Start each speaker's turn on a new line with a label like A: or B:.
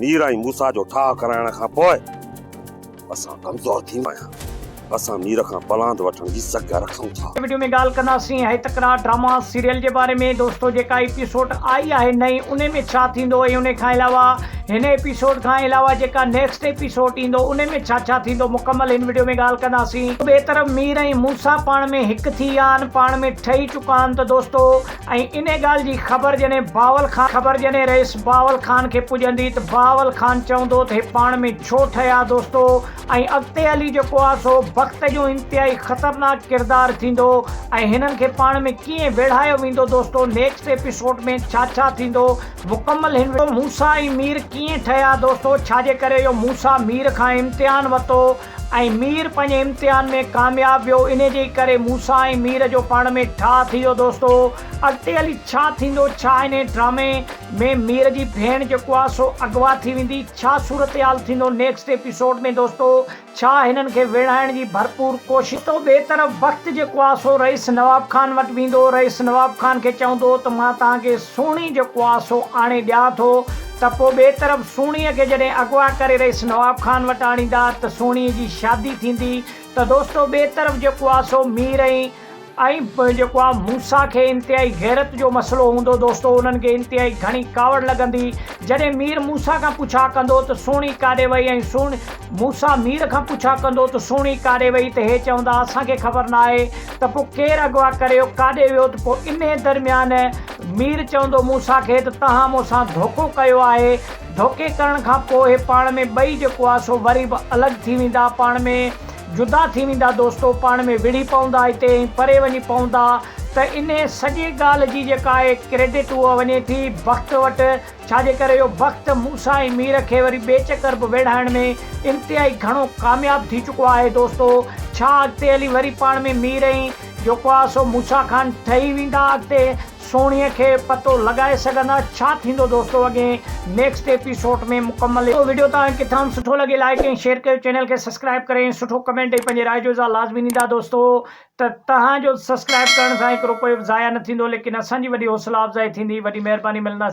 A: مير ۽ موسيٰ جو ٺاهه ڪرائڻ کان پوء اسان ڪمزور ٿي ويا آهيون. اسان مير کان پلاند وٺڻ جي سگهه رکون ٿا.
B: وڊيو ۾ ڳالهه ڪنداسين هي تڪرار ڊراما سيريل جي باري ۾ دوستو جيڪا ايپيسوڊ آئي آهي نئين انهي ۾ ڇا ٿيندو ۽ انهي کان علاوه هن ايپيسوڊ کان علاوه جيڪا نيڪسٽ ايپيسوڊ ايندو انهي ۾ ڇا ڇا ٿيندو مڪمل هن وڊيو ۾ ڳالهه ڪنداسين. ٻئي طرف مير ۽ موسيٰ پاڻ ۾ هڪ ٿي ويا آهن پاڻ ۾ ٺهي چڪا آهن ته دوستو ۽ انهي ڳالهه جي خبر جڏهن بهاول خان خبر جڏهن رئيس بهاول خان کي پڄندي ته بهاول خان چوندو ته هي پاڻ ۾ ڇو ٺهيا دوستو ۽ اڳتي هلي جيڪو آ سو بخت جو انتهائي خطرناڪ ڪردار ٿيندو ۽ هنن کي پاڻ ۾ ڪيئن ويڙهايو ويندو دوستو نيڪسٽ ايپيسوڊ ۾ ڇا ڇا ٿيندو مڪمل هن موسيٰ ۽ مير ڪيئن ٺهيا دوستو ڇا جي ڪري اهو موسيٰ مير کان امتحان ورتو ۽ مير پنهنجي امتحان ۾ ڪامياب ويو انهي جي ڪري موسيٰ ۽ مير جو پاڻ ۾ ٺاهه ٿي ويو دوستو اڳتي هلي ڇا ٿيندو ڇا انهي ڊرامي ۾ مير جي ڀيڻ جيڪو آ سو اغوا ٿي ويندي ڇا صورتحال ٿيندو نيڪسٽ ايپيسوڊ ۾ دوستو ڇا هنن کي ويڙهائڻ جي ڀرپور ڪوشش ٿو ٻئي طرف بخت جيڪو آ سو رئيس نواب خان وٽ ويندو رئيس نواب خان کي چوندو ته مان توهان کي سهڻي جيڪو آ سو آڻي ڏيان ٿو ته پوء ٻئي طرف سهڻيء کي جڏهن اغوا ڪري رئيس نواب خان وٽ آڻيندا ته سهڻيء جي شادي ٿيندي ته دوستو ٻئي طرف جيڪو آ سو مير ۽ ۽ جيڪو آ موسيٰ کي انتهائي غيرت جو مسئلو هوندو دوستو انهن کي انتهائي گهڻي ڪاوڙ لڳندي جڏهن مير موسيٰ کان پڇا ڪندو ته سهڻي ڪاڏي وئي ۽ سهڻي موسيٰ مير کان پڇا ڪندو ته سهڻي ڪاڏي وئي ته هي چوندا اسان کي خبر ناهي ته پوء ڪير اغوا ڪري ويو ڪاڏي ويو ته پوء انهي درميان مير چوندو موسيٰ کي ته توهان مون سان ڌوڪو ڪيو آهي. ڌوڪي ڪرڻ کان پوء هي پاڻ ۾ ٻئي جيڪو آهي سو وري به الڳ ٿي ويندا، پاڻ ۾ جدا ٿي ويندا دوستو پاڻ ۾ وڙهي پوندا هتي ۽ پري وڃي پوندا ته انهي سڄي ڳالهه جي جيڪا آهي ڪريڊٽ اها وڃي ٿي بخت وٽ ڇا جي ڪري اهو بخت موسيٰ ۽ مير کي وري ٻئي چڪر به ويڙهائڻ ۾ انتهائي گهڻو ڪامياب ٿي چڪو آهي دوستو ڇا اڳتي هلي وري پاڻ ۾ مير ۽ جيڪو آ سو موسيٰ خان ٺهي ويندا اڳتي سهڻيء کي پتو لڳائي سگهندا ڇا ٿيندو دوستو اڳئين نيڪسٽ ايپيسوٽ ۾ مڪمل وڊيو توهان کي ڪٿان سٺو لڳي لائيڪ ۽ شيئر ڪيو چينل کي سسڪرائب ڪري ۽ سٺو ڪمينٽ ڏئي پنهنجي راء جو اظهار لازمي ڏيندا دوستو ته توهان جو سسڪرائب ڪرڻ سان هڪ روپيو به ضايع نه ٿيندو ليڪن اسان جي وڏي حوصلا افزائي ٿيندي وڏي مهرباني ملندا.